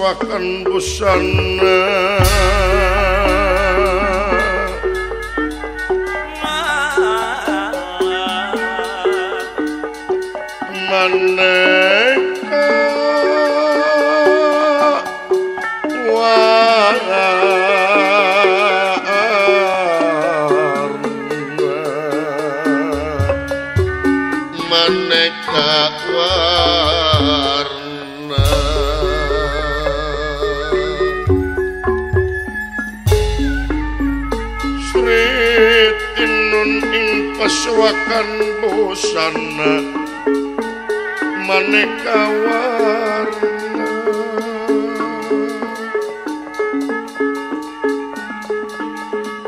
pasewakan busana maneka warna maneka warna Sri Tinun ing pasewakan busana maneka warna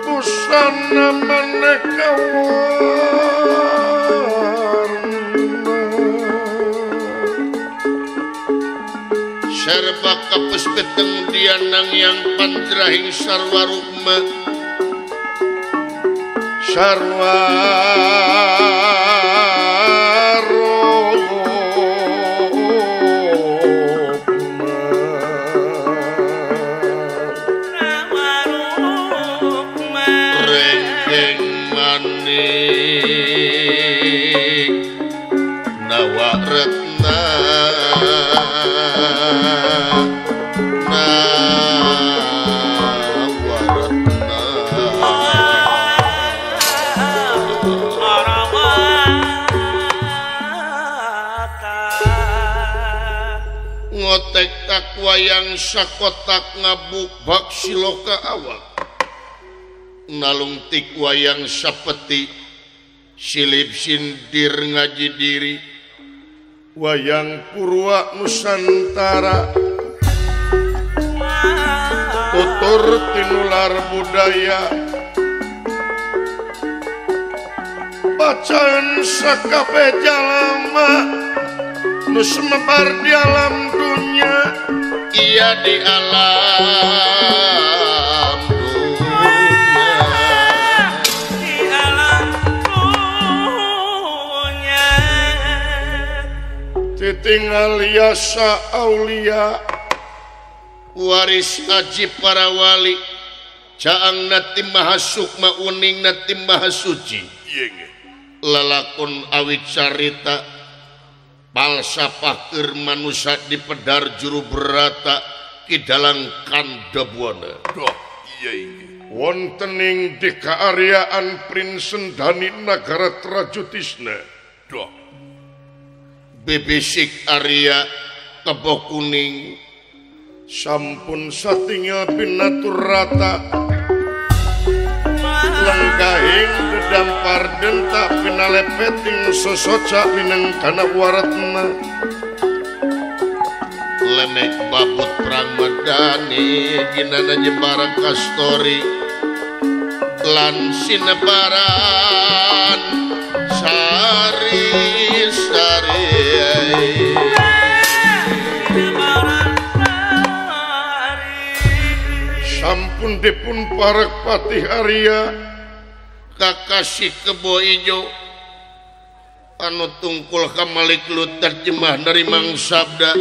busana maneka warna serba kapes peteng dianang yang pandrahing sarwa rukma sarwa wayang sakotak ngabuk bak siloka awak nalungtik wayang sapeti silip sindir ngaji diri wayang purwa nusantara tutur tinular budaya bacaan sakabe jalma nu semebar di alam dunia iya di alam dunia di alam dunia titinggal yasa aulia waris aji para wali caang nati maha sukma uning nati maha suci lalakon awit carita palsapah keur manusa di pedar juru berata kidalang Kandhabuana. Doh iya iya. Wontening di kaariaan Prinsendani Nagara Trajutisna. Doh bebesik Arya Kebo Kuning sampun satinggal pinatur rata lenggahing dedampar dentak pinalepeting sosoca minangkana waratna lemek babut perang medani ginana jembara kastori lan sinebaran sari sari sampun dipun parek Patih Arya kakasih Kebo Ijo anu tungkul kamalik lu terjemah dari Mang Sabda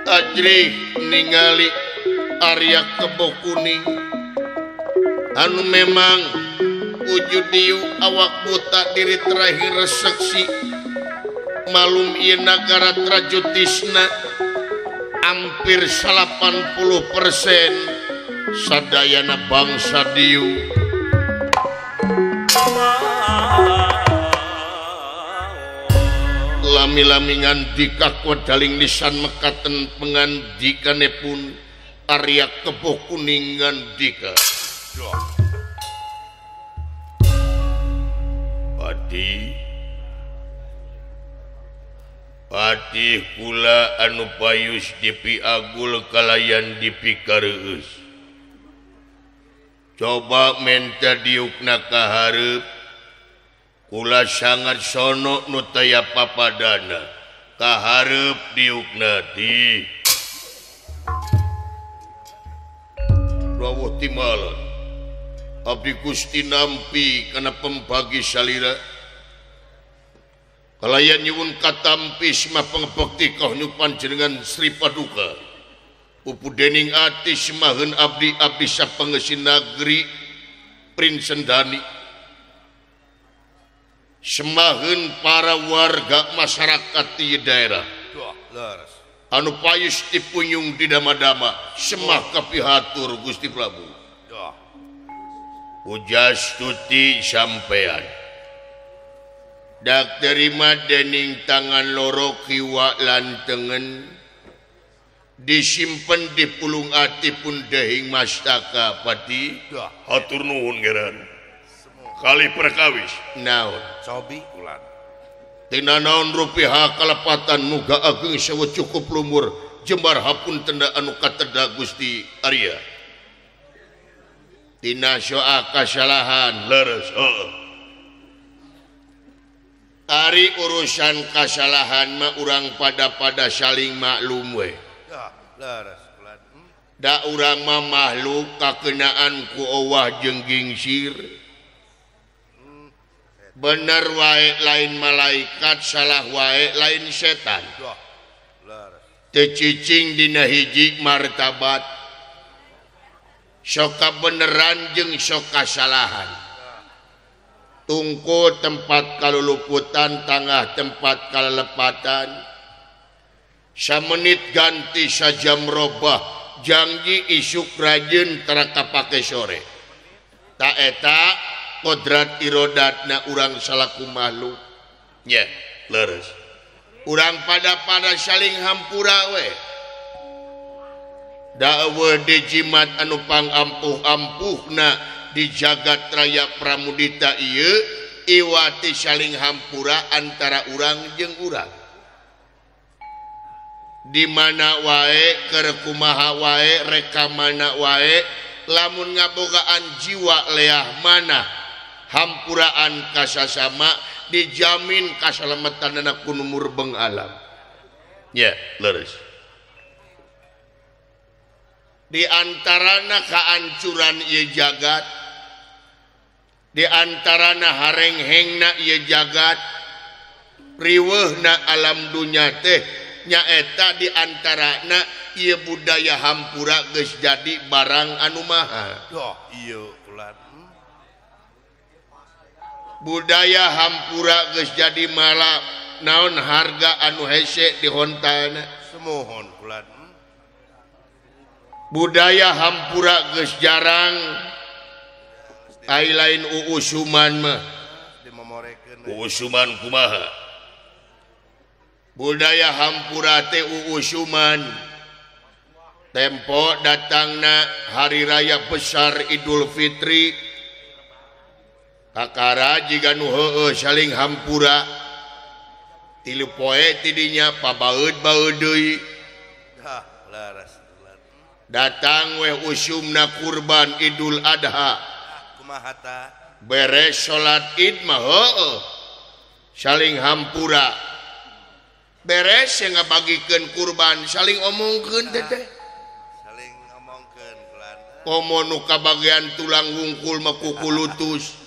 ajrih ningali Arya Kebo Kuning anu memang wujud diu awak buta diri terakhir reseksi malum ieu nagara Trajutisna hampir 80% sadayana bangsa diu lami-lami ngandika kudaling lisan mekaten pengandikanipun Arya Kebo Kuning ngandika Padi Patih kula anu payus dipiagul kalayan dipikareus coba menta diukna ka hareup kula sangat sono nu taya papadana ka hareup diukna di rawuh timalan abdi Gusti nampi kana pembagi salira Kalayan nyuwun katampi semah pangabekti kahunyu panjenengan Sri Paduka. Pupu dening ati semaheun abdi abdi sapangeusi nagri Prinsendani. Semaheun para warga masyarakat di daerah. Anu payus dipunyung di dama-dama semah kapihatur Gusti Prabu. Pujastuti sampean. Dak terima dening tangan loro kiwa lan tengen disimpen di pulung ati pun dehing mastaka pati. Hatur nuhun geran. Kali perkawis naon cobi ulan tina naon rupiah kalepatan muga ageng sewu cukup lumur jembar hapun tenda anu kateda Gusti Arya tina soa kasalahan leres heeh. Ari urusan kasalahan mah urang pada-pada saling maklum we. Da urang mah makhluk kakenaan ku owah jeung gingsir. Bener wae lain malaikat, salah wae lain setan. Teu cicing dina hiji martabat. Sok kabeneran jeung sok kasalahan. Tungku tempat kaluluputan, tangah tempat kalelepatan. Samenit ganti sajam robah, janji isuk rajin tara kapake sore. Ta eta kodrat irodatna urang salaku makhluk. Nya, leres. Urang pada-pada saling hampura we. Da eueuh dijimat anu pangampuh-ampuhna di jagat raya Pramudita ieu iwati saling hampura antara urang jeung urang. Di mana wae keur kumaha wae reka mana wae lamun ngabogaan jiwa leah mana hampuraan kasasama dijamin kasalametanana ku nu murbeng alam. Nya, leres. Di antarana kaancuran ieu jagat, di antarana harenghengna ieu jagat, riweuhna alam dunya teh nyaeta di antarana ieu budaya hampura geus jadi barang anu mahal. Ieu ulan. Budaya hampura geus jadi mala naon harga anu hese di hontana. Semohon ulan. Budaya hampura geus jarang. Ai lain uusuman mah. Uusuman kumaha? Budaya hampura teh uusuman. Tempo datangna hari raya besar Idul Fitri. Kakara jiga nu heueuh saling hampura. Tilu poe tidinya pabaeud-baeud deui. Datang weh usumna kurban Idul Adha. Beres salat Id mah heueuh saling hampura. Beres yang ngabagikeun kurban saling omongkeun teh teh. Saling ngomongkeun kulan. Komo nu kabagian tulang wungkul mah kukulutus.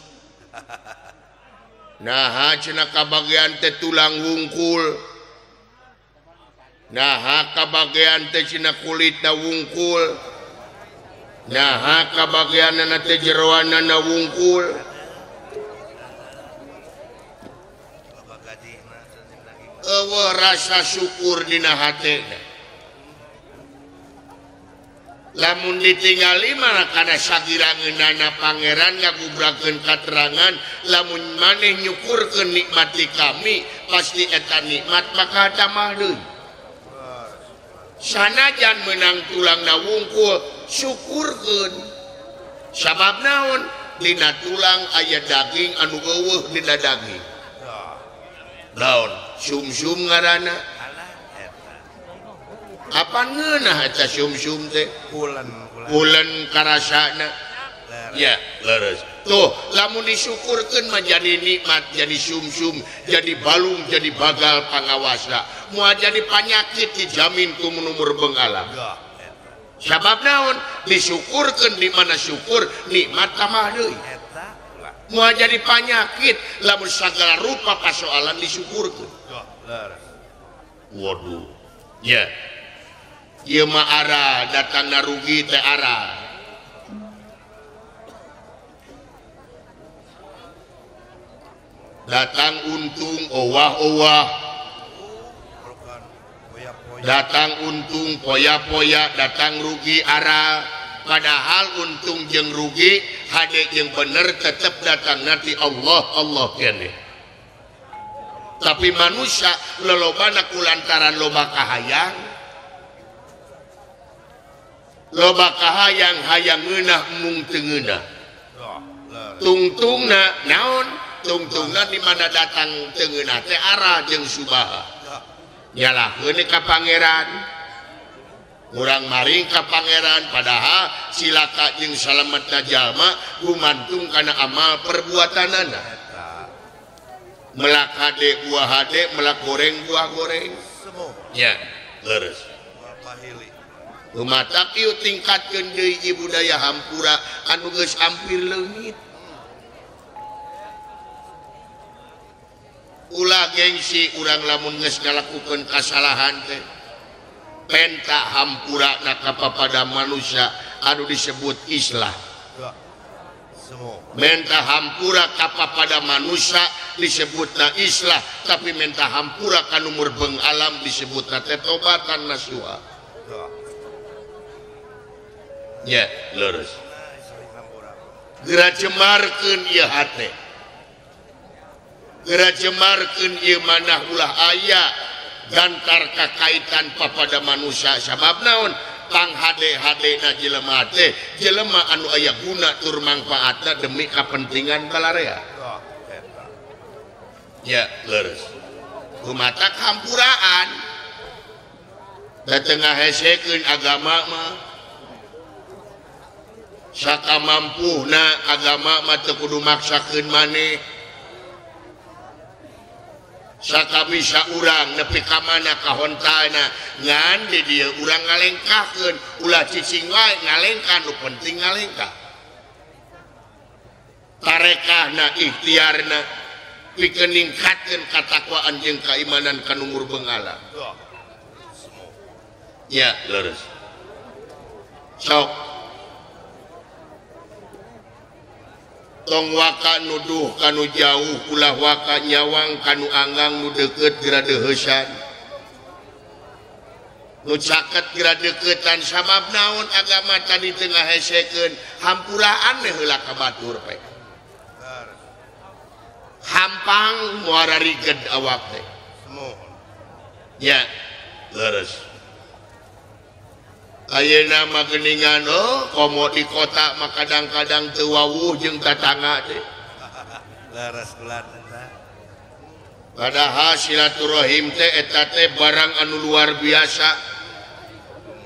Naha cenah kabagian teh tulang wungkul. Naha kabagian teh cenah kulitna wungkul. Naha kabagianana teh jeroanana wungkul. Eueuh rasa syukur dina hatena. Lamun ditingali mah kana sagirangeunana pangeran ngagubrakeun katerangan lamun maneh nyukurkeun nikmat di kami pasti eta nikmat maka tambah deui. Sanajan menang tulangna wungkul syukurkeun. Sabab naon? Dina tulang aya daging anu eueuh dina daging. Naon? Sumsum ngaranna. Apa ngeunah eta sumsum teh? Pulen karasana. Ya, leres. Tuh, lamun disyukurkeun mah jadi nikmat, jadi sumsum, jadi balung, jadi bagal pangawasa. Moal jadi panyakit dijamin ku numur bengalam. Sabab naon? Disyukurkeun di mana syukur, nikmat tambah deui. Moal jadi panyakit lamun sagala rupa pasoalan disyukurkeun. Waduh. Ya. Ieu mah ara datangna rugi teh ara. Datang untung owah-owah. Datang untung poya-poya, datang rugi ara. Padahal untung jeung rugi, hade jeung bener tetep datang nanti Allah Allah keneh. Tapi manusia lolobana kulantaran loba kahayang. Loba kahayang hayang ngeunah mung teu ngeunah. Tungtungna naon? Tungtungna di mana datang teu ngeunah teh ara jeung subaha. Nyalahkeun ka pangeran. Urang maring ka pangeran padahal silaka jeung salametna jalma gumantung kana amal perbuatanana. Melak hade buah hade, melak goreng buah goreng. Ya, leres. Lumatak ieu tingkatkeun deui budaya hampura anu geus hampir leungit. Ulah gengsi urang lamun geus ngalakukeun kasalahan teh. Penta hampura na kapapada manusia anu disebut islah. Menta hampura kapapada manusia disebutna islah, tapi menta hampura kanu murbeng alam disebutna teh tobatan nasuha. Ya, leres. Geura cemarkeun ieu hate. Geura cemarkeun ieu manah ulah aya gantar kakaitan papada manusia sabab naon? Tang hade-hadena jelema teh jelema anu aya guna tur mangfaatna demi kapentingan balarea. Ya, leres. Kumatak hampuraan. Da tengah hesekeun agama mah. Saka mampuhna agama mah teu kudu maksakeun maneh. Saka bisa urang nepi ka mana kahontana ngan di dieu urang ngalengkahkeun ulah cicing wae ngalengkah nu penting ngalengkah. Tarekahna ikhtiarna pikeun ningkatkeun katakwaan jeung kaimanan ka nu murbengala. Ya, leres. Sok tong waka nuduh kanu jauh ulah waka nyawang kanu anggang nu deukeut geura deuheusan nu caket geura deuketan sabab naon agama tadi teu ngahesekeun hampuraan heula ka batur pe hampang muara riged awak teh ya leres. Ayeuna mah geuningan oh komo di kota mah kadang-kadang teu wawuh jeung tatangga teh. Leres bulan eta. Padahal silaturahim teh eta teh barang anu luar biasa.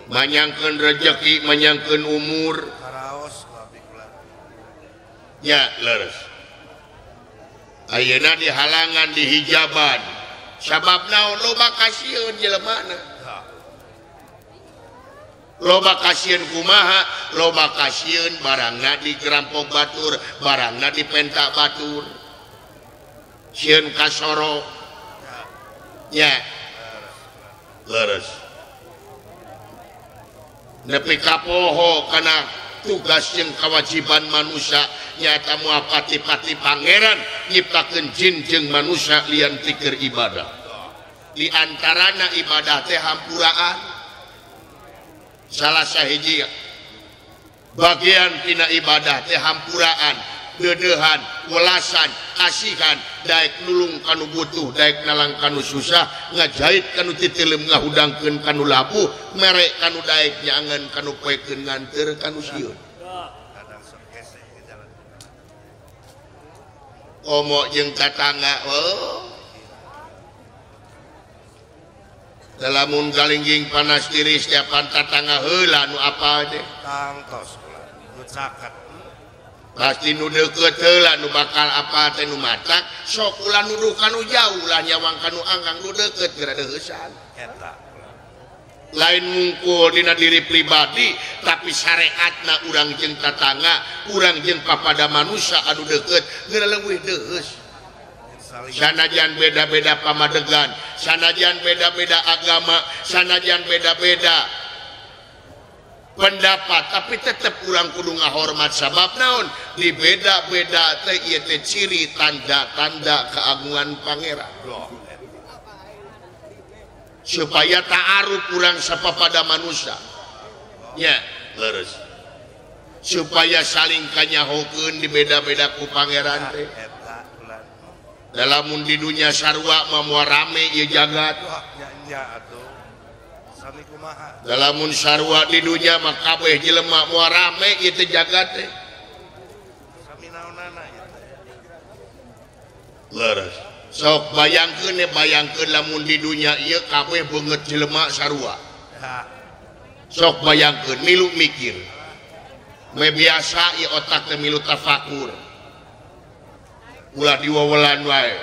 Manyangkeun rejeki, manyangkeun umur. Karaos abdi kula. Ya, leres. Ayeuna dihalangan dihijaban. Sabab naon loba kasieun jelemana. Loba kasieun kumaha, loba kasieun barangna digerampok batur, barangna dipentak batur. Sieun kasoro. Ya. Leres. Nepi kapoho kana tugas jeung kewajiban manusia nyaeta moal pati-pati pangeran nyiptakeun jin jeung manusia lian ti keur ibadah. Di antarana ibadah teh hampuraan. Salah sahiji bagian tina ibadah teh hampuraan, deudeuhan, welasan, kasihan, daek nulung kanu butuh, daek nalang kanu susah, ngajahit kanu titileum, ngahudangkeun kanu labuh, mere kanu daek nyangan kanu poekeun nganteur kanu sieun. Komo jeung tatangga oh. Lamun galingging panas tiris tiapan tatangga heula nu apa teh tangtos kula nu caket pasti nu deukeut heula nu bakal apa teh nu matak sok ulah nuduh kanu jauh ulah nyawang kanu anggang nu deukeut geura deuheusan eta Lain mungkul dina diri pribadi tapi syariatna urang jeung tatangga, urang jeung papada manusia anu deukeut geura leuwih deuheus. Sanajan beda-beda pamadegan, sanajan beda-beda agama, sanajan beda-beda pendapat, tapi tetep urang kudu ngahormat sabab naon? Di beda-beda teh ieu teh ciri tanda-tanda keagungan Pangeran. Supaya ta'aruf urang sapapada manusia nya leres, supaya saling kanyahokeun di beda-beda ku Pangeran teh. Lamun di dunya sarua mah moal rame ieu jagat. Lamun sarua di dunya mah kabeh jelema moal rame ieu teh jagat teh. Leres. Sok bayangkeun bayangkeun lamun di dunya ieu kabeh beungeut jelema sarua. Sok bayangkeun milu mikir. Me biasa ieu otak teh milu tafakur. Ulah diwawelan wae.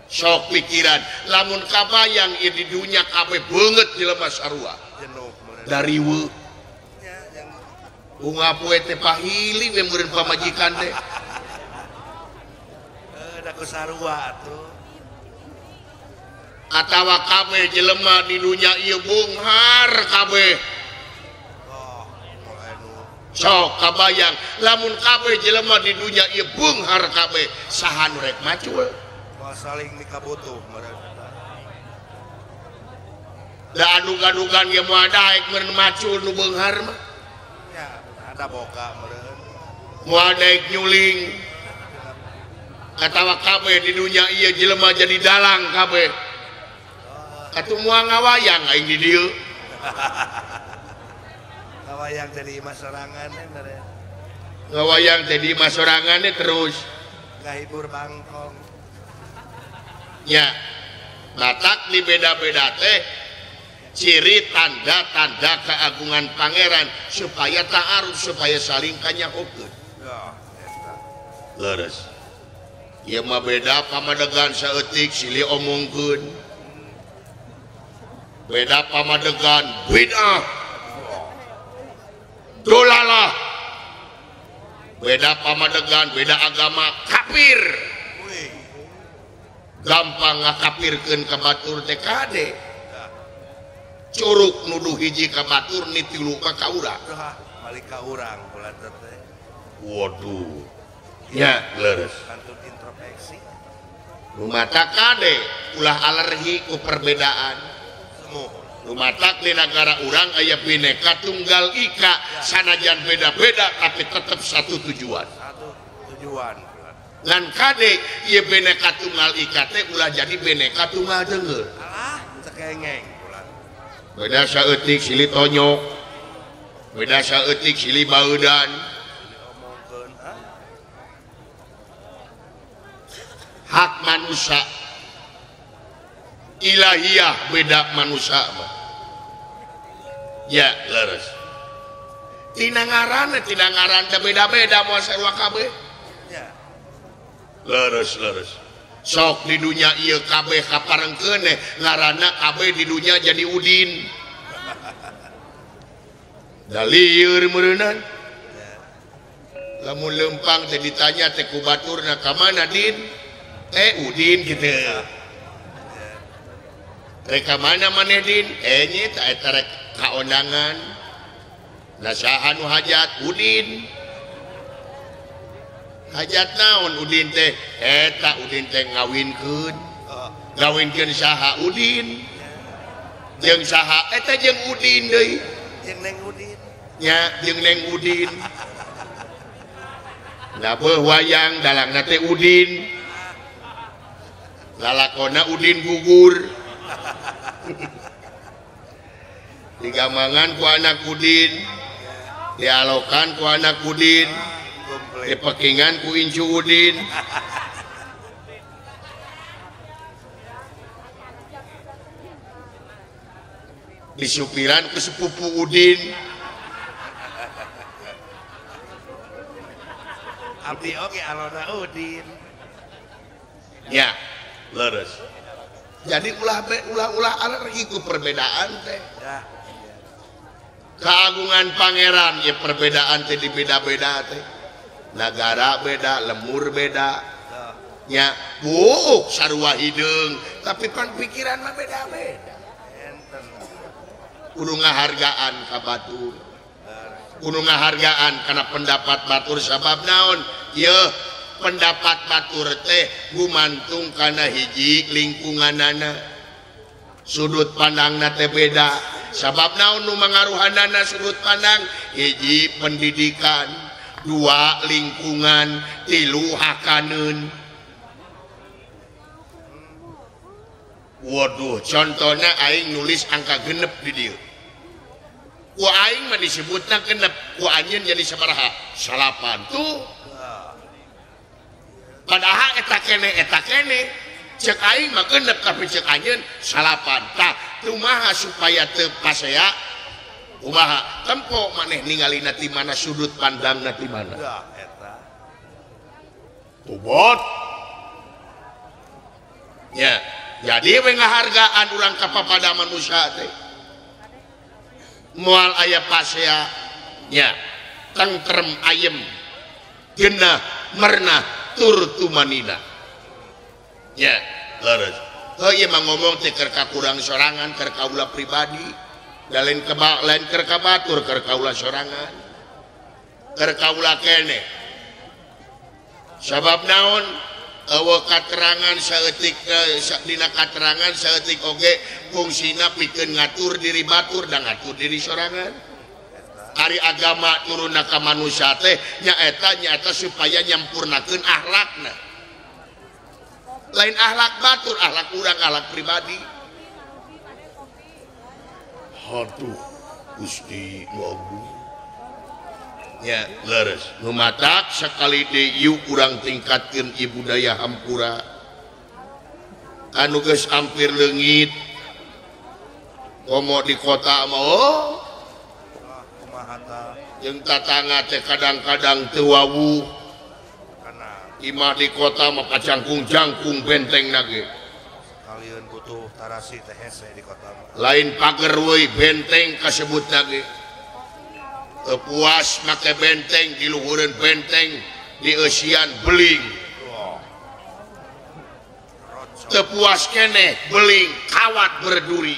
Sok pikiran lamun kabayang ieu di dunya kabeh beungeut jelema sarua. Dariweuh. Unggal poe teh pahili we meureun pamajikan teh. Sarua atuh. Atawa kabeh jelema di dunya ieu beunghar kabeh. Sok kabayang lamun kabeh jelema di dunya ieu beunghar kabeh, saha nu rek macul? Moal saling mikabutuh meureun. Da anu-anugan ge moal daek meureun macul nu beunghar mah. Ya, ada boga meureun. Moal daek nyuling. Atawa kabeh di dunya ieu jelema jadi dalang kabeh. Atuh moal ngawayang aing di dieu. Ngawayang teh di imah sorangan meureun. Ngawayang teh di imah sorangan terus ngahibur bangkong. Nya, matak di beda-beda teh ciri tanda-tanda keagungan Pangeran supaya ta'aruf, supaya saling kanyahokeun. Leres. Ieu mah beda pamadegan saeutik silih omongkeun. Beda pamadegan bid'ah. Dolalah. Beda pamadegan, beda agama kafir. Gampang ngakafirkeun ka batur teh kade. Curug nuduh hiji ka batur ni tilu ka ka urang. Balik ka urang kula teh. Waduh. Ya, leres. Rumatak kade ulah alergi ku perbedaan. Rumatak di negara urang aya Bhinneka Tunggal Ika, sanajan beda-beda tapi tetap satu tujuan. Satu tujuan. Ngan kade ieu Bhinneka Tunggal Ika teh ulah jadi Bhinneka Tunggal Deungeur. Alah, cekengeng ulah. Beda saeutik silih tonyok. Beda saeutik silih baeudan. Hak manusia ilahiyah beda manusia mah. Ya leres. Tina ngaranna tina ngaran teh beda-beda moal sarua kabeh. Ya. Leres leres. Sok di dunya ieu kabeh kaparengkeun ngaranna kabeh di dunya jadi Udin. Da lieur meureunan. Lamun leumpang teh ditanya teh ku baturna ka mana Din? Udin gitu. Rek ka mana maneh Din? Nya ta eta rek kaondangan. Nah saha nu hajat? Udin. Hajat naon Udin teh? Eta Udin teh ngawinkeun. Ngawinkeun saha Udin? Jeung saha? Eta jeung Udin deui. Jeung Neng Udin. Nya jeung Neng Udin. Nah beuh wayang dalangna teh Udin. Lalakona Udin gugur. Digamangan ku anak Udin, dialokan ku anak Udin, dipekingan ku incu Udin. Disupiran ku sepupu Udin. Abdi oge alona Udin. Ya, leres. Jadi ulah-ulah alergi ku perbedaan teh. Keagungan pangeran ya perbedaan teh di beda-beda teh. Nagara beda, lemur beda. Nya, buuk sarua hideung, tapi pan pikiran mah beda-beda. Kudu ngahargaan ka batur. Kudu ngahargaan kana pendapat batur sabab naon? Yeuh pendapat batur teh gumantung kana hiji lingkunganana. Sudut pandangna teh beda. Sabab naon nu mangaruhanana sudut pandang? Hiji pendidikan, dua lingkungan, tilu hakaneun. Waduh, contohnya aing nulis angka genep di dieu. Ku aing mah disebutna genep, ku anjeun jadi sabaraha? Salapan tuh. Padahal eta kene cek aing mah genep tapi cek anjeun salapan. Tah, kumaha supaya teu pasea? Kumaha? Tempo maneh ningalina ti mana sudut pandangna ti mana. Tubot. Ya. Jadi we ngahargaan urang ka papada manusia teh. Moal aya pasea nya tengtrem ayem genah mernah tur tumanina. Ya, leres. Heuh ieu mah ngomong teh keur kakurang sorangan, keur kaula pribadi. Da lain keba lain keur ka batur, keur kaula sorangan. Keur kaula keneh. Sabab naon? Eueuh katerangan saeutik dina katerangan saeutik oge fungsina pikeun ngatur diri batur dan ngatur diri sorangan. Ari agama turunna ka manusia teh nyaeta nyaeta supaya nyampurnakeun akhlakna. Lain akhlak batur, akhlak urang, akhlak pribadi. Aduh, Gusti nu agung. Ya, leres. Nu matak sakali deui urang tingkatkeun ieu budaya hampura. Anu geus hampir leungit. Komo di kota mah oh. Jeung tatangga teh kadang-kadang teu wawuh. Imah di kota mah kacangkung-jangkung benteng nage. Kalieun butuh tarasi teh hese di kota mah. Lain pager euy benteng kasebut nage. Puas make benteng di luhureun benteng di eusian beling. Teu puas keneh beling kawat berduri.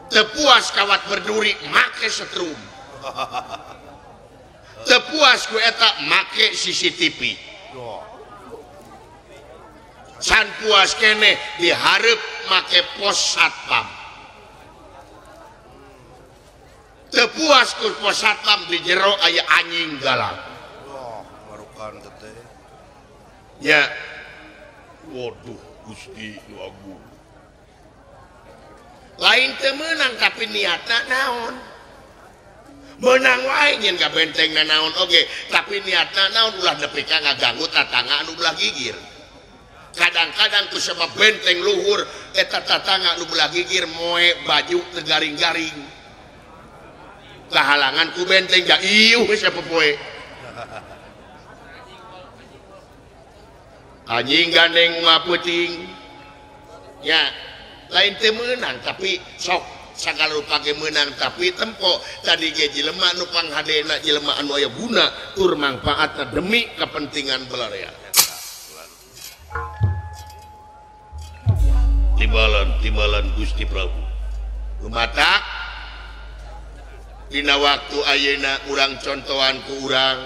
Teu puas kawat berduri make setrum. Teu puas ku eta make CCTV. San puas keneh dihareup make pos satpam. Teu puas ku pos satpam di jero aya anjing galak. Marukan teh. Ya. Waduh Gusti nu agung. Lain teu meunang tapi niatna naon? Meunang wae nyeun ka bentengna naon oge, tapi niatna naon ulah nepi ka ngaganggu tatangga anu belah gigir. Kadang-kadang ku sebab benteng luhur eta tatangga anu belah gigir moe baju teu garing-garing. Kahalangan ku benteng ja iuh geus poe. Anjing gandeng ngapeuting. Ya, lain teu meunang tapi sok sagala rupa ge meunang tapi tempo tadi ge jelema nu panghadena jelema anu aya guna tur mangfaatna demi kepentingan balarea. Timbalan Gusti Prabu. Lumatak dina waktu ayeuna urang contohan ku urang.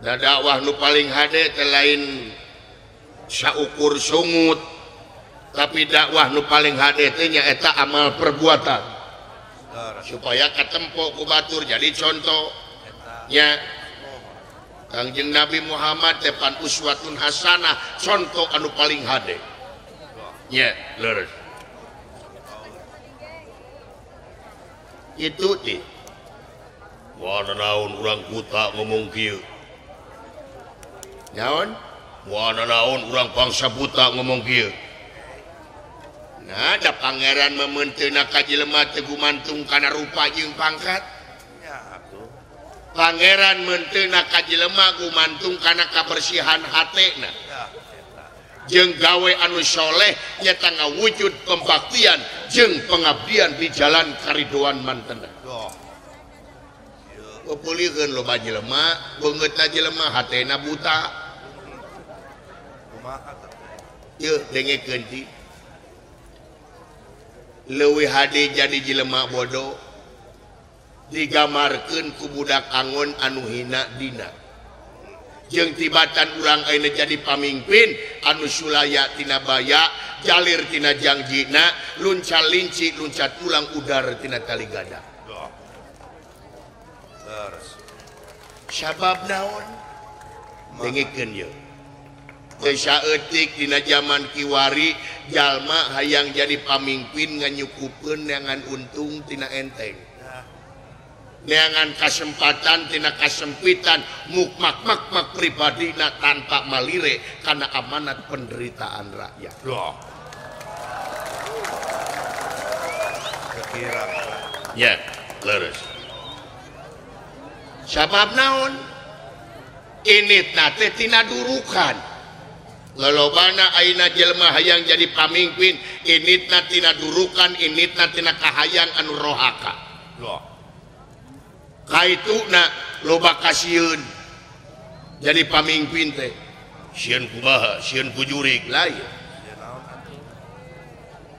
Da dakwah nu paling hade teh lain saukur sungut, tapi dakwah nu paling hade teh nyaeta amal perbuatan. Supaya katempo ku batur jadi contoh. Nya Kangjeng Nabi Muhammad teh pan uswatun hasanah, contoh anu paling hade. Nya, leres. Itu teh. Wah, naon urang buta ngomong kieu. Naon? Wah, naon urang bangsa buta ngomong kieu. Nah, da pangeran mementeuna ka jelema teu gumantung kana rupa jeung pangkat. Pangeran menteuna ka jelema gumantung kana kabersihan hatena. Jeung gawe anu soleh nyata ngawujud pembaktian jeung pengabdian di jalan karidoan mantena. Pepulihkeun loba jelema, beungeutna jelema hatena buta. Yeuh dengekeun ti. Leuwih hade jadi jelema bodoh digamarkeun ku budak angon anu hina dina. Jeung tibatan urang ayeuna jadi pamimpin anu sulaya tina baya, jalir tina jangjina, luncal linci, luncat ulang udar tina tali gada. Sabab naon? Dengekeun yeuh. Teu saeutik dina jaman kiwari jalma hayang jadi pamimpin nganyukupeun neangan untung tina enteng. Neangan kasempatan tina kasempitan mukmak-makmak pribadina tanpa malire karena amanat penderitaan rakyat. Ya, leres. Sabab naon? Ini teh tina durukan. Lolobana ayeuna jelema hayang jadi pamimpin, initna tina durukan, initna tina kahayang anu rohaka. Kaituna loba kasieun jadi pamimpin teh sieun kumaha, sieun ku jurig lain,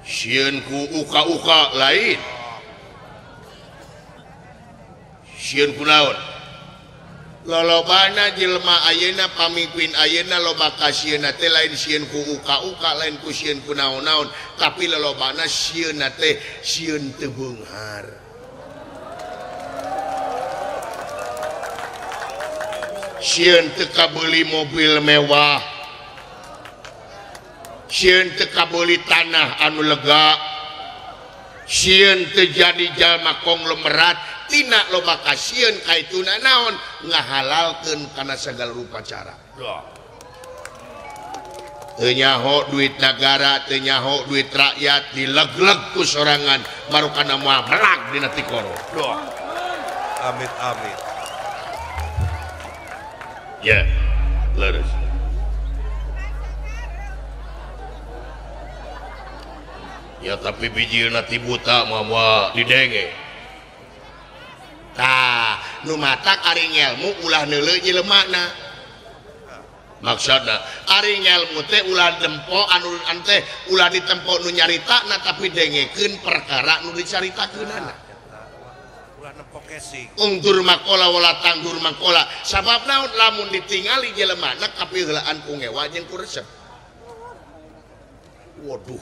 sieun ku uka-uka lain, sieun ku naon. Lolobana jelema ayeuna pamimpin ayeuna loba kasieunna teh lain sieun ku uka-uka, lain ku sieun ku naon-naon, tapi lolobana sieunna teh sieun teu beunghar. Sieun teu kabeuli mobil mewah, sieun teu kabeuli tanah anu lega, sieun teu jadi jalma konglomerat tina loba kasieun kaituna naon ngahalalkeun kana sagala rupa cara. Teu nyaho duit nagara, teu nyaho duit rakyat dilegleg ku sorangan marukana moal melag dina tikoro. Amit amit. Ya, leres. Ya tapi bijilna ti buta mah didenge. Tah, nu matak ari ngelmu ulah neuleuh jelemana. Maksudna ari ngelmu teh ulah dempo anu teh ulah ditempo nu nyaritana tapi dengekeun perkara nu dicaritakeunana. Ungtur makola wala tanggur makola sabab naon lamun ditingali jelemana kapiheulaan ku ngewa jeung ku resep. Waduh,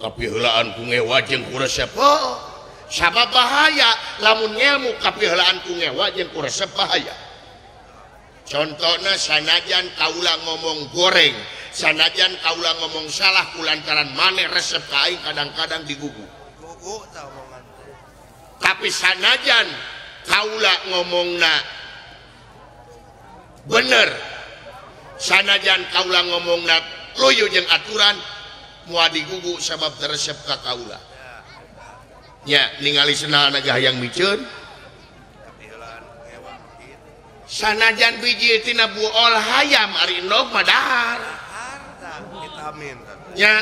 kapiheulaan ku ngewa jeung ku resep. Oh, sabab bahaya lamun ngelmu kapiheulaan ku ngewa jeung ku resep bahaya. Contohna sanajan kaula ngomong goreng, sanajan kaula ngomong salah kulantaran maneh resep ka aing kadang-kadang digugu. Tapi sanajan kaula ngomongna bener, sanajan kaula ngomongna luyu jeung aturan moal digugu sabab teresep ka kaula. Nya ningali senalna ge hayang miceun. Sanajan biji tina buol hayam ari endog mah dahar. Nya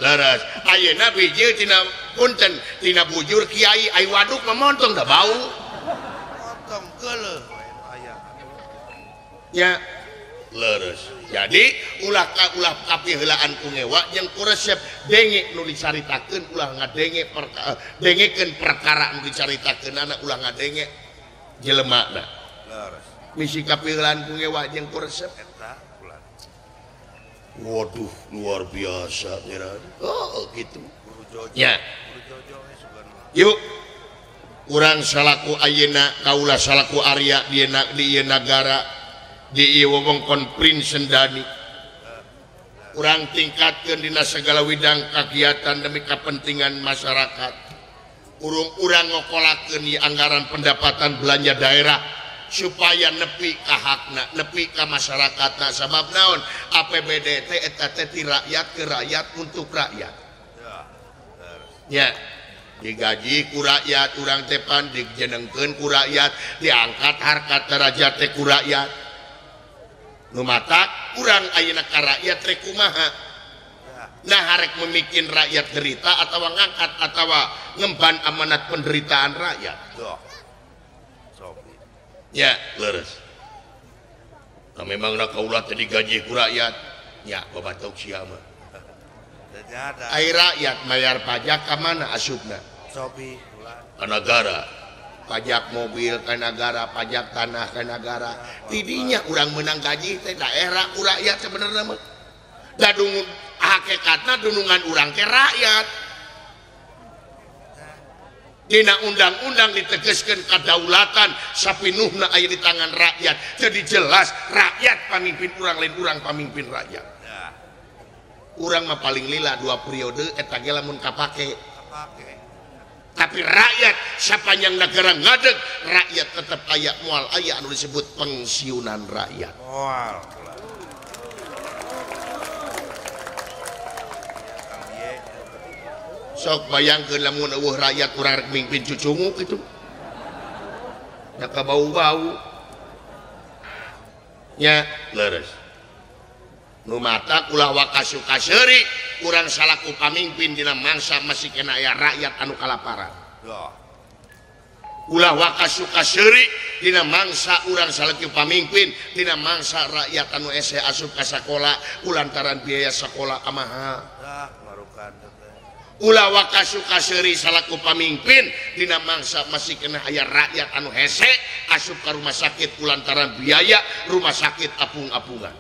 leres. Ayeuna biji tina punten tina bujur kiai ai waduk mah montong da bau. Montong geuleuh aya. Nya leres. Jadi ulah ulah kapiheulaan ku ngewa jeung ku resep denge nu dicaritakeun ulah ngadenge perkara dengekeun perkara nu dicaritakeunana ulah ngadenge jelemana. Leres. Misi kapiheulaan ku ngewa jeung ku resep eta ulah. Waduh luar biasa ngeran. Oh gitu. Ya. Yuk urang salaku ayeuna kaula salaku Arya di ieu nagara di ieu wewengkon Prinsendani. Urang tingkatkeun dina segala widang kagiatan demi kepentingan masyarakat. Urung urang ngokolakeun ieu anggaran pendapatan belanja daerah supaya nepi ka hakna, nepi ka masyarakatna. Sabab naon? APBD teh eta teh ti rakyat ke rakyat untuk rakyat. Ya, digaji ku rakyat, urang teh pan dijenengkeun ku rakyat, diangkat harkat derajat teh ku rakyat. Nu matak urang ayeuna ka rakyat rek kumaha? Nah harek memikin rakyat derita atawa ngangkat atawa ngemban amanat penderitaan rakyat. Ya, leres. Nah, memang nak kaulah tadi gaji ku rakyat, ya babatok sia mah. Ai rakyat mayar pajak ka mana asupna? Ka nagara. Pajak mobil ka nagara, pajak tanah ka nagara. Tidinya urang menang gaji teh daerah ku rakyat sebenarnya mah. Da hakikatna dunungan urang ke rakyat. Dina undang-undang ditegaskan kedaulatan sapinuhna aya di tangan rakyat. Jadi jelas rakyat pamimpin urang lain urang pamimpin rakyat. Urang mah paling lila 2 periode eta ge lamun kapake. Tapi rakyat sapanjang negara ngadeg rakyat tetap aya moal aya anu disebut pensiunan rakyat. Moal. Sok bayangkeun lamun eueuh rakyat urang rek mimpin cucunguk kitu. Da ka bau-bau. Nya leres. Nu matak ulah wakasukaseuri urang salaku pamimpin dina mangsa masih kena aya rakyat anu kalaparan. Ulah wakasukaseuri dina mangsa urang salaku pamimpin dina mangsa rakyat anu ese asup ka sakola kulantaran biaya sakola amaha. Ulah wakasukaseuri salaku pamimpin dina mangsa masih kena aya rakyat anu hese asup ka rumah sakit kulantaran biaya rumah sakit apung-apungan.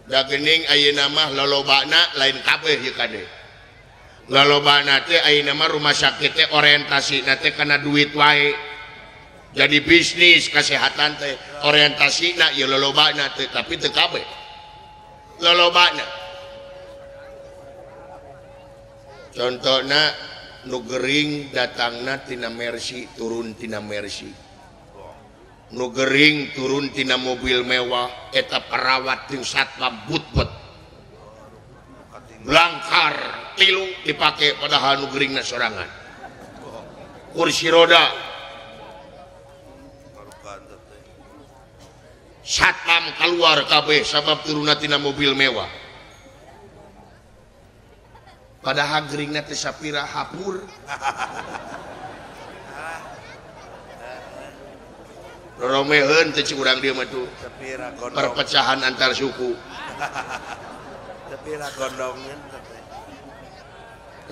Da geuning ayeuna mah lolobana lain kabeh ieu kade. Lolobana teh ayeuna mah rumah sakit teh orientasina teh kana duit wae. Jadi bisnis kesehatan teh orientasina ieu lolobana teh tapi teu kabeh. Lolobana. Contohna nu gering datangna tina Mercy turun tina Mercy. Nu gering turun tina mobil mewah eta perawat jeung satpam but-but. Langkar tilu dipake padahal nu geringna sorangan. Kursi roda. Satpam keluar kabeh sabab turunna tina mobil mewah. Padahal geringna teh sapira hapur. Romeheun teh cik urang dieu mah tuh. Perpecahan antar suku. Sapira gondongeun teh.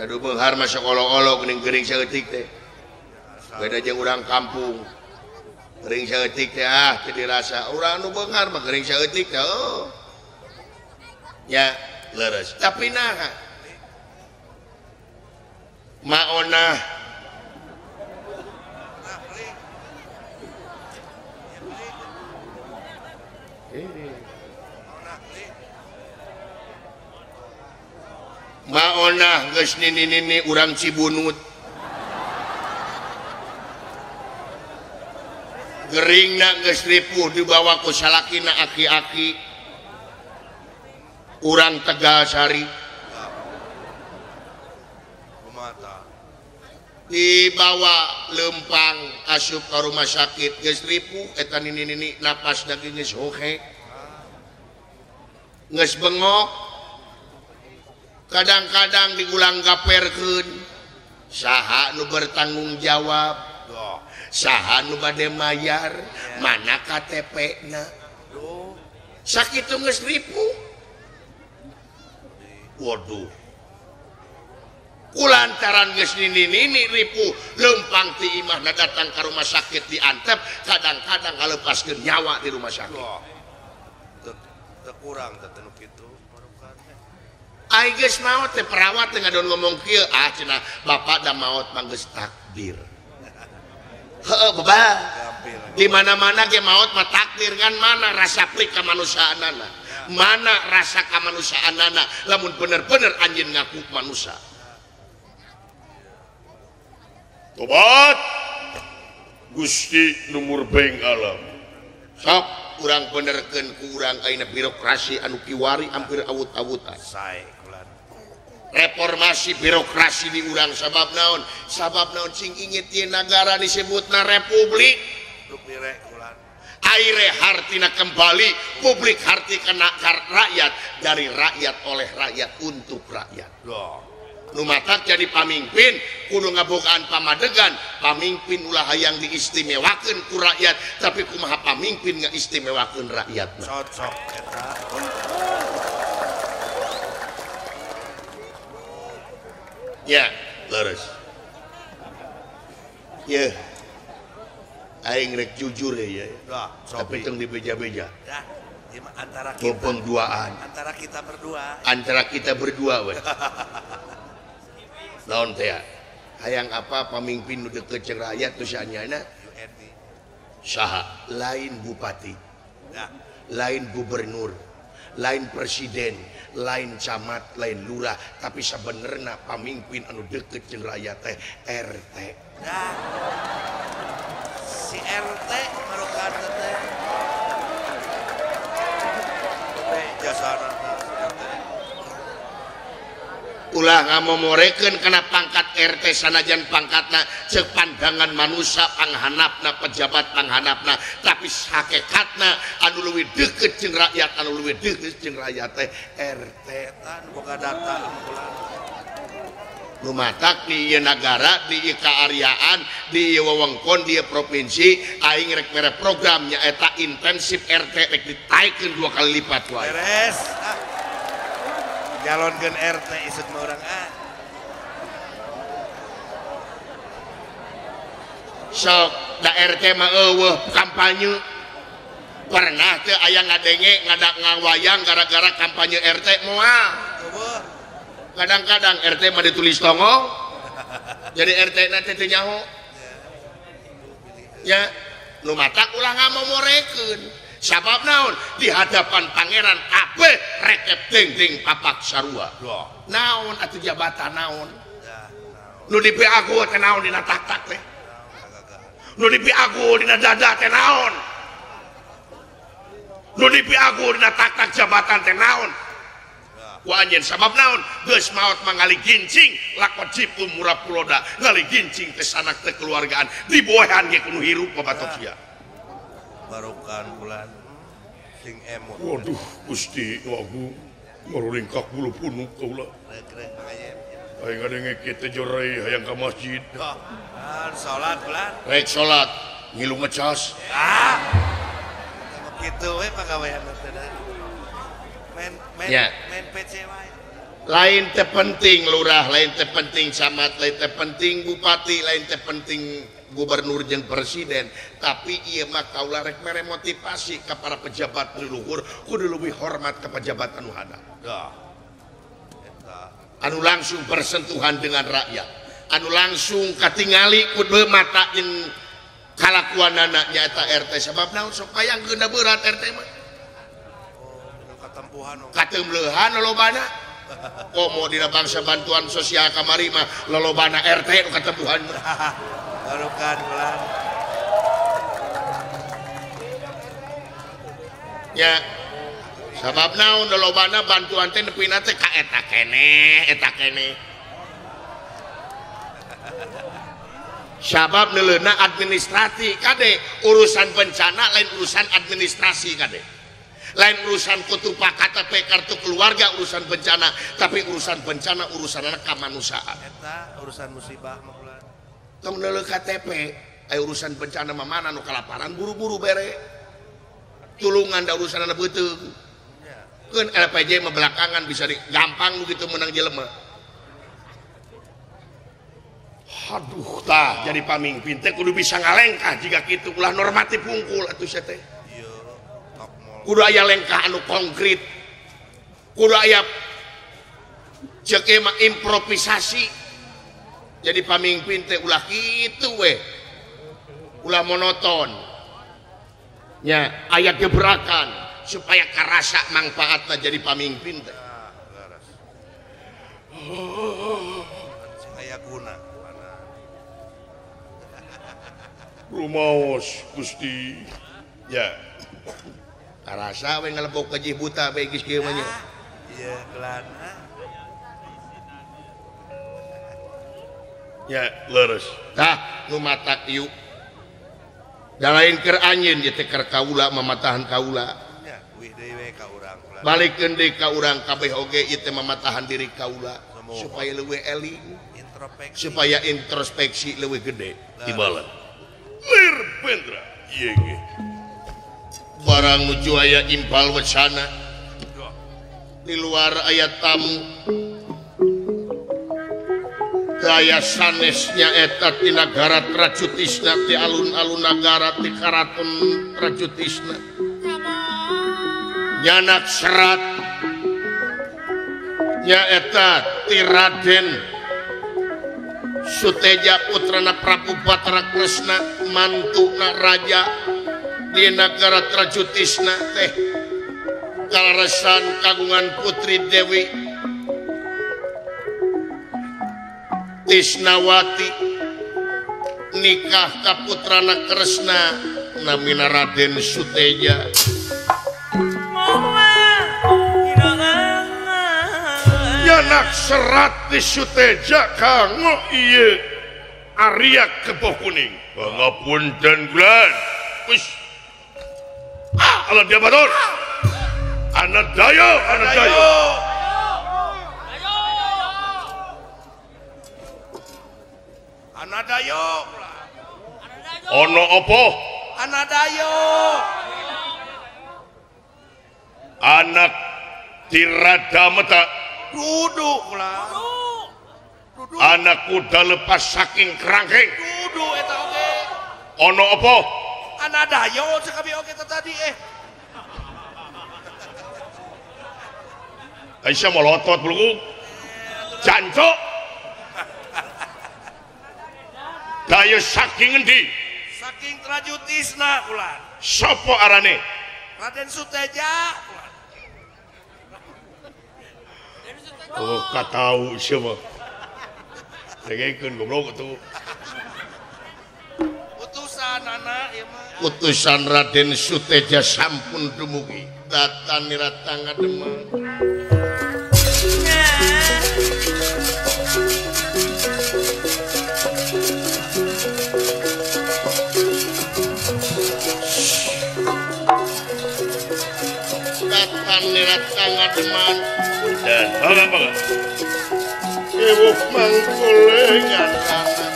Aduh beunghar mah sok olo-olo geuning gering saeutik teh. Beda jeung urang kampung. Gering saeutik teh ah teu dirasa. Urang nu beunghar mah gering saeutik teh oh. Ya, leres. Tapi naha? Maonah maonah geus nini-nini urang Cibunut geringna geus ripuh dibawa ku salakina aki-aki urang Tegalsari dibawa lempang asup ke rumah sakit geus ripuh eta nini-nini napas daging geus hohe geus bengok kadang-kadang digulang gaperkeun saha nu bertanggung jawab saha nu bade mayar mana KTP na sakitu geus ripuh. Waduh, kulantaran geus nini-nini ripuh lempang ti imahna datang ka rumah sakit diantep kadang-kadang ngalepaskeun nyawa di rumah sakit. Teu kurang teh nu kitu. Ai geus maot teh perawat teh ngadon ngomong kieu ah cenah bapak da maot mah geus takdir. Heueuh baba. Di mana-mana ge maot mah takdir kan mana rasa prik kamanusiaanana. Mana rasa kamanusiaanana lamun bener-bener anjeun ngaku manusia. Tobat Gusti nu murbeng alam. Sok urang benerkeun ku urang ayeuna birokrasi anu kiwari hampir awut-awutan. Reformasi birokrasi di urang sabab naon? Sabab naon cing inget ieu nagara disebutna republik. Aire hartina kembali publik harti kena rakyat dari rakyat oleh rakyat untuk rakyat. Nu matak jadi pamimpin kudu ngabogaan pamadegan, pamimpin ulah hayang diistimewakeun ku rakyat, tapi kumaha pamimpin ngaistimewakeun rakyat. Cocok eta. Ya, leres. Ye. Aing rek jujur ya. Tapi tong dibeja-beja. Antara kita duaan. Antara kita berdua. Antara kita berdua we. Naon teh hayang apa pamimpin nu deukeut jeung rakyat teu saanyana? Saha? Lain bupati. Lain gubernur, lain presiden, lain camat, lain lurah, tapi sabenerna pamimpin anu deukeut jeung rakyat teh RT. Nah, si RT marukan teh. Jasana RT. Ulah ngamomorekeun kana pangkat RT sanajan pangkatna ceuk pandangan manusia panghanapna pejabat panghanapna, tapi hakikatna anu leuwih deukeut jeung rakyat, anu leuwih deukeut jeung rakyat teh RT. Eta nu boga data ambulan. Nu matak di ieu nagara, di ieu kaariaan, di ieu wewengkon, di ieu provinsi aing rek mere program nyaeta intensif RT rek ditaikeun 2 kali lipat wae. Beres. Nyalonkeun RT isuk mah urang ah. Sok da RT mah eueuh kampanye. Pernah teu aya ngadenge ngadak ngawayang gara-gara kampanye RT moal. Eueuh. Kadang-kadang RT mah ditulis tongong. Jadi RT na teh teu nyaho. Ya, nu matak ulah ngamomorekeun. Sabab naon di hadapan pangeran kabeh rekep dengdeng papak sarua. Naon atuh jabatan naon? Nu dipiagu teh naon dina taktak teh? Nu dipiagu dina dada teh naon? Nu dipiagu dina taktak jabatan teh naon? Ku anjeun sabab naon? Geus maot mah ngaligincing lakot jipu murah puloda, ngaligincing teh sanak teh keluargaan diboehan ge kudu hirup babatok sia. Barokan bulan sing emut. Waduh Gusti wagu marulingkak bulu punuk kaula. Rek-rek ayem. Aing ngadenge kieu jorai hayang ka masjid. Ah, salat bulan. Rek salat ngilu ngecas. Ah. Kitu we pagawean teh. Main main ya. Main PC wae. Lain teh penting lurah, lain teh penting camat, lain teh penting bupati, lain teh penting gubernur jeung presiden, tapi ieu mah kaula rek mere motivasi ka para pejabat nu luhur kudu leuwih hormat ka pejabat anu handap. Eta anu langsung bersentuhan dengan rakyat, anu langsung katingali kudu mata jeung kalakuanana nyaeta RT. Sabab naon sok hayang geuna berat RT mah. Oh, katempuhan katemleuhan lolobana. Komo dina bangsa bantuan sosial kamari mah lolobana RT nu katempuhan. Barukan bulan. Ya, sabab naon lolobana bantuan teh nepina teh ka eta keneh, eta keneh. Sabab neuleuna administrasi kade, urusan bencana lain urusan administrasi kade. Lain urusan kutupa KTP kartu keluarga urusan bencana, tapi urusan bencana urusan kemanusiaan. Eta urusan musibah mah bulan. Tong neuleuh KTP, aya urusan bencana mah mana nu kalaparan buru-buru bere. Tulungan da urusanna beuteung. Keun LPJ mah belakangan bisa di, gampang begitu menang jelema. Aduh tah jadi pamimpin teh kudu bisa ngalengkah jika kitu ulah normatif hungkul atuh sia teh. Kudu aya lengkah anu konkret. Kudu aya ceuk mah improvisasi. Jadi pamimpin teh ulah kitu we. Ulah monoton. Nya aya gebrakan supaya karasa mangfaatna jadi pamimpin teh. Aya guna. Rumaos Gusti. Ya. Karasa we ngalebok ka buta we geus kieu mah nya. Ieu gelana. Ya, leres. Tah nu matak ieu. Da lain keur anjeun ieu teh keur kaula mamatahan kaula. Balikeun deui ka urang kabeh oge ieu teh mamatahan diri kaula supaya leuwih eling, supaya introspeksi leuwih gede. Tibalan. Lir Bendra ieu ge. Barang nuju aya impal wacana. Di luar aya tamu. Daya sanesnya eta ti nagara Trajutisna ti alun-alun nagara ti karaton Trajutisna. Nyanak serat nyaeta ti Raden Suteja putrana Prabu Batara Kresna mantuna raja di nagara Trajutisna teh kaleresan kagungan putri Dewi Tisnawati nikah ka putrana Kresna namina Raden Suteja. Nyanak serat di Suteja kanggo ieu Arya Kebo Kuning. Pangapunten gulan. Wis. Ah, ala dia batur. Anadayo, anadayo. Anadayo. Ono apa? Anadayo. Anak Tiradameta. Duduk lah. Anak kuda lepas saking kerangkeng. Duduk eta oge. Ono apa? Anadayo cek abi oge tadi eh. Aisyah molotot bulu. Jancuk. Dayo saking endi? Saking Trajutisna kula. Sopo arane? Raden Suteja kula. Oh, katau siapa? Dengekeun goblok atuh. Utusan anak ieu mah. Utusan Raden Suteja sampun dumugi. Data nirata ngademang. Data nirata ngademan. Dan bangga bangga. Ewuh mangkolengan anak.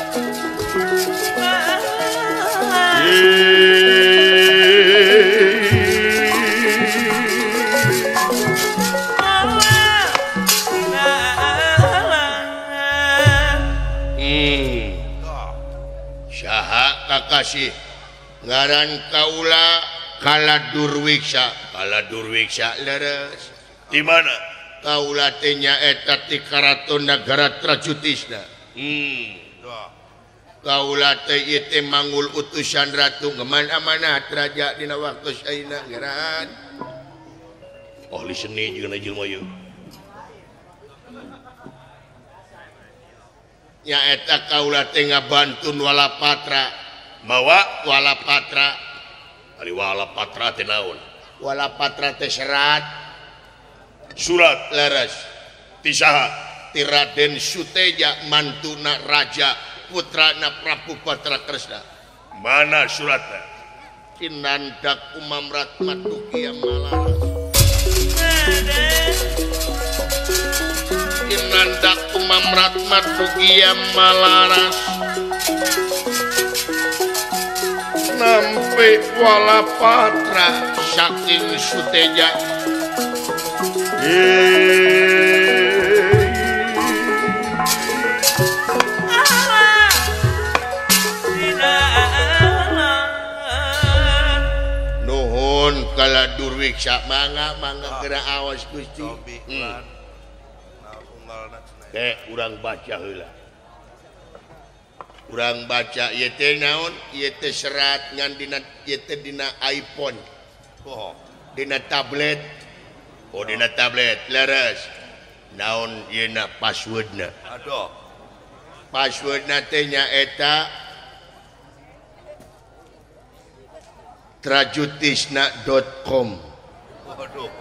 Saha kakasih ngaran kaula Kala Durwiksa. Kala Durwiksa leres. Di mana? Kaula teh nyaeta ti karaton nagara Trajutisna. Kaula teh ieu teh manggul utusan ratu ngeman amanat raja dina waktu ayeuna ngaran. Ahli seni jeung jelema ieu. Nyaeta kaula teh ngabantun Walapatra. Mawa Walapatra. Ari Walapatra teh naon? Walapatra teh serat. Surat leres ti saha? Ti Raden Suteja mantuna raja putrana Prabu Batara Kresna. Mana suratna? Kinandak umamrat madukia malaras. Kinandak umamrat madukia malaras. Nampi Walapatra saking Suteja. Nuhun Kala Durwiksa mangga mangga geura awas Gusti. Teh urang baca heula. Urang baca ieu teh naon? Ieu teh serat ngan dina ieu teh dina iPhone. Oh. Dina tablet. Oh dina tablet leres. Naon ieu na passwordna? Aduh. Passwordna teh nyaeta trajutisna.com. Waduh.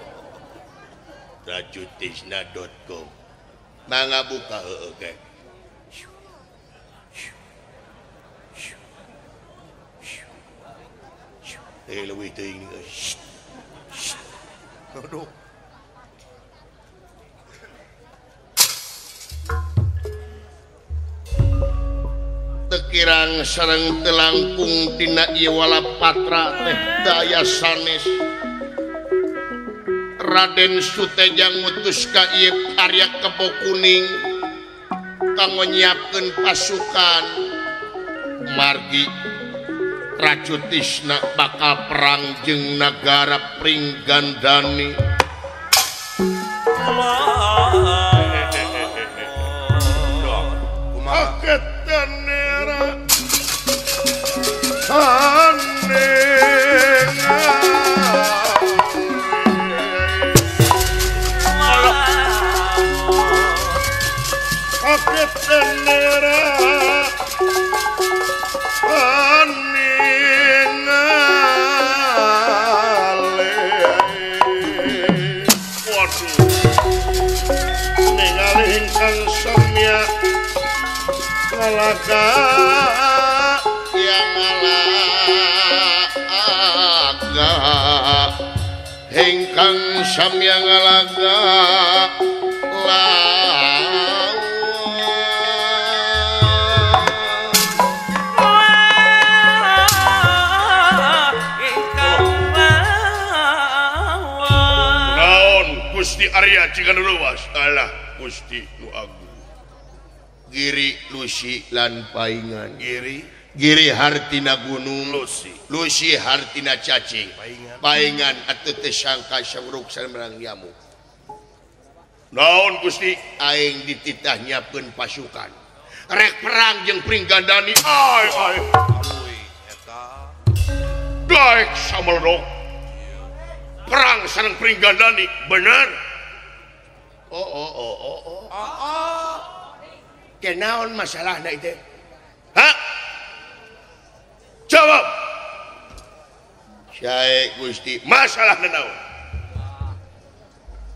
Trajutisna.com. Mangga buka heueuh ge. Leuwih teuing. Aduh. Tekirang sareng telangkung tina ieu walapatra teh daya sanes. Raden Suteja ngutus ka ieu Arya Kebo Kuning kanggo nyiapkeun pasukan margi Rajutisna bakal perang jeung nagara Pringgandani. Hingkang samya ngalaga naon Gusti Arya jika luas alah Gusti nu agung Giri Lusi lan paingan Giri Giri hartina gunung Lusi Lusi hartina cacing paingan paingan atuh teu sangka sangruk sareng nyamuk naon Gusti aing dititah nyiapkeun pasukan rek perang jeung Pringgandani ay ay aluy eta daek sameldok perang sareng Pringgandani bener oh oh oh oh oh oh kenaon masalahna itu ha jawab Syekh Gusti masalahna naon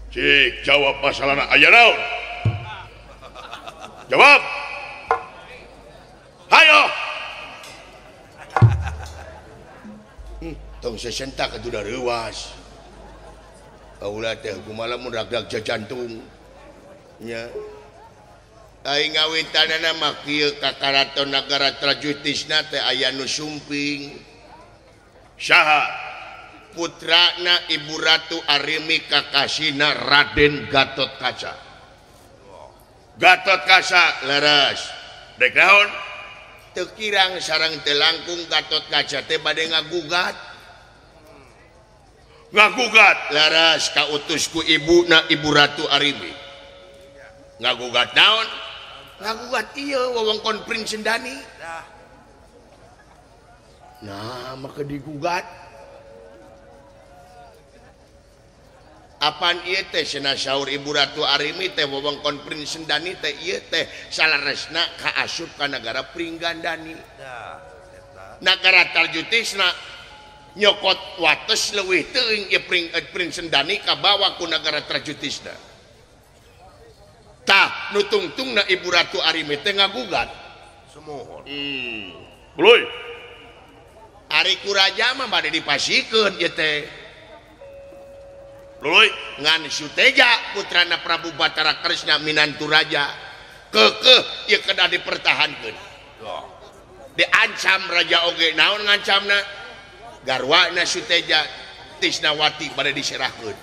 cik jawab masalahna aya naon jawab hayo tong sesentak atuh da reuwas kaula teh kumaha lamun ragdag jajantung nya aing ngawitanana mah kieu ka karaton nagara Trajutisna teh aya nu sumping saha putrana Ibu Ratu Arimi kakasina Raden Gatot Kaca Gatot Kaca leres dek naon teu kirang sareng teu langkung Gatot Kaca teh bade ngagugat ngagugat leres kautus ku ibuna Ibu Ratu Arimi ngagugat naon ngagugat ieu wewengkon Pringgandani nah maka digugat apaan ieu teh cenah saur Ibu Ratu Arimi teh wewengkon Pringgandani teh ieu teh salaresna kaasup ka nagara Pringgandani nagara Tarjutisna nyokot wates leuwih teuing ieu Pringgandani kabawa ku nagara Tarjutisna tah nu tungtungna Ibu Ratu Arimi teh ngagugat sumuhun Beluy ari ku raja mah bade dipasikeun ieu teh Luluy ngan Suteja putrana Prabu Batara Kresna minantu raja keukeuh ieu kedah dipertahankeun diancam raja oge naon ngancamna garwana Suteja Tisnawati bade diserahkeun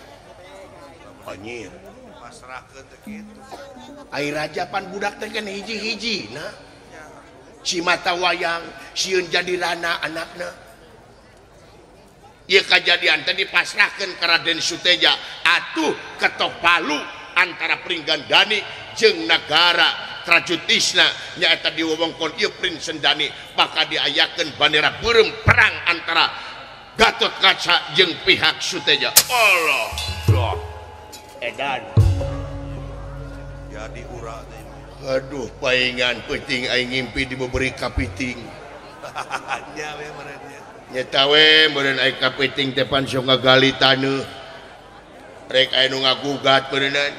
anjir pasrahkeun teh kitu ai raja pan budak teh kan hiji-hiji na si mata wayang sieun jadi rana anakna ieu kajadian teh dipasrahkeun ka Raden Suteja atuh ketok palu antara Pringgandani jeung nagara Trajutisna nyaeta di wewengkon ieu Pringgandani bakal diayakeun bandera beureum perang antara Gatot Kaca jeung pihak Suteja Allah edan jadi ura teh aduh paingan peuting aing ngimpi diberi kapiting nya we meureun nya nyeta we meureun aing kapiting teh pan sok ngagali taneuh rek aya nu ngagugat meureunna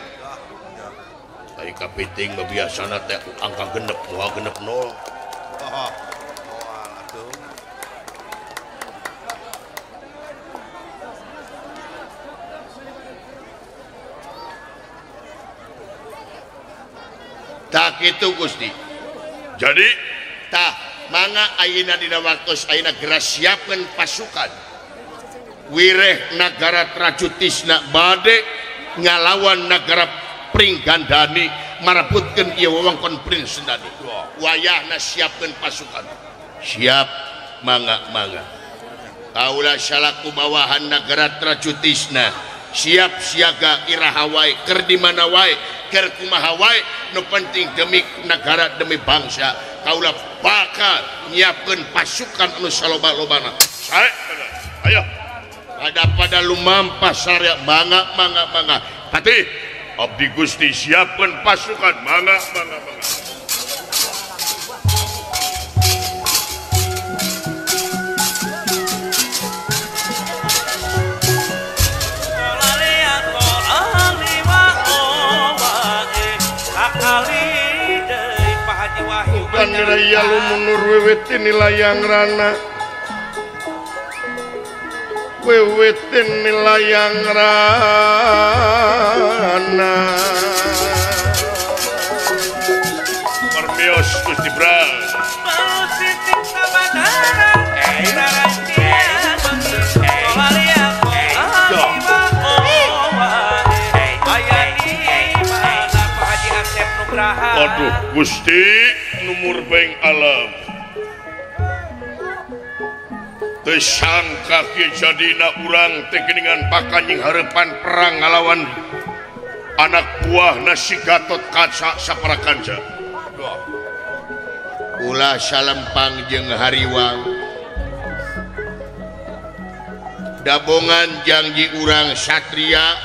aing kapiting mah biasana teh angka genep moal genep nol oh moal atuh Tah kitu Gusti. Jadi tah mangga ayeuna dina waktos ayeuna geura siapkeun pasukan. Wireh nagara Trajutisna bade ngalawan nagara Pringgandani marebutkeun ieu wewengkon Pringgandani. Wayahna siapkeun pasukan. Siap mangga-mangga. Kaula salaku bawahan nagara Trajutisna siap siaga iraha wae keur di mana wae keur kumaha wae nu penting demi nagara demi bangsa kaula bakal nyiapkeun pasukan anu saloba-lobana. Sae ayo pada lumampah sarya mangga mangga mangga. Patih abdi Gusti siapkeun pasukan mangga mangga mangga. Bukan raya lumunur wiwitin layang rana wiwitin layang rana Permios Gusti Bra Aduh Gusti numur beng alam teu sangka kieu jadina urang teh geuningan pakanjing hareupan perang ngalawan anak buahna si Gatot Kaca saparakanca. Ulah salempang jeung hariwang dabongan janji urang satria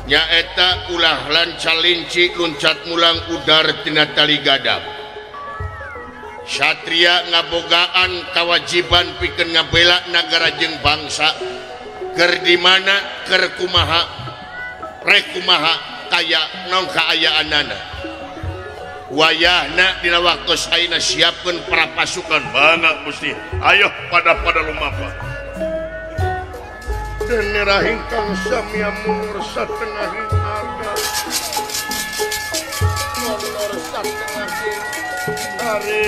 nyaeta ulah lanca linci luncat mulang udar tina tali gadap. Satria ngabogaan kawajiban pikeun ngabela nagara jeung bangsa keur di mana keur kumaha rek kumaha kaya naon kaayaanana. Wayahna dina waktos ayeuna siapkeun para pasukan mangga Gusti. Ayo pada lumampah. Dene rahingkang samya munur satengahin arga munur satengahin Arya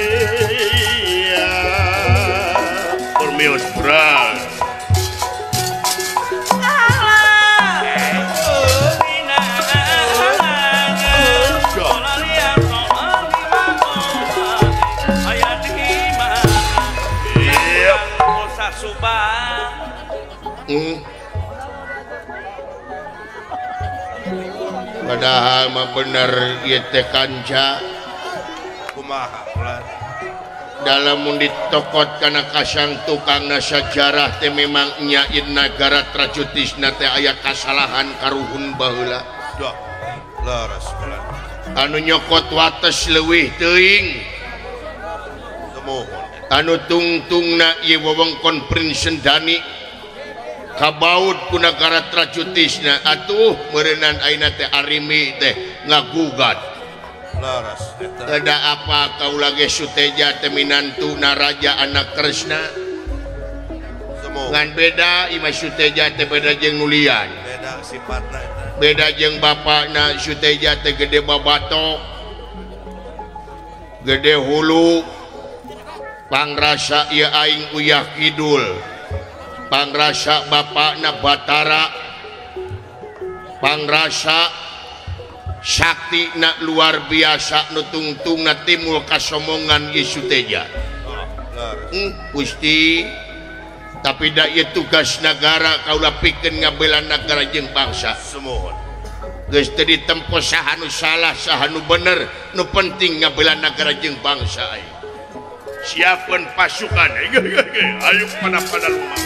Permios Bra Padahal mah bener ieu teh kanca kumaha ulah dalam mun ditokot kana kasang tukangna sajarah teh memang nya ieu nagara Trajutisna teh aya kasalahan karuhun baheula. Leres ulah anu nyokot wates leuwih teuing anu tungtungna ieu wewengkon Pringgandani kabaut ku nagara Trajutisna atuh meureunan ayeuna teh arimi teh ngagugat. Leres eta. Kada apa kaula ge Suteja teh minantu Raja anak Kresna. Ngan beda imah Suteja teh beda jeung nulian. Beda sifatna eta. Beda jeung bapakna Suteja teh gede babatok. Gede hulu. Pangrasa ieu aing uyah kidul. Pangrasa bapakna Batara, pangrasa sakti na luar biasa nu tungtungna timul kasomongan Ye Suteja. Gusti, tapi da ieu tugas nagara kaula pikeun ngabela nagara jeung bangsa. Geus teu ditempo saha nu salah saha nu bener, nu penting ngabela nagara jeung bangsa. Siapkan pasukan, ayo pada lumah.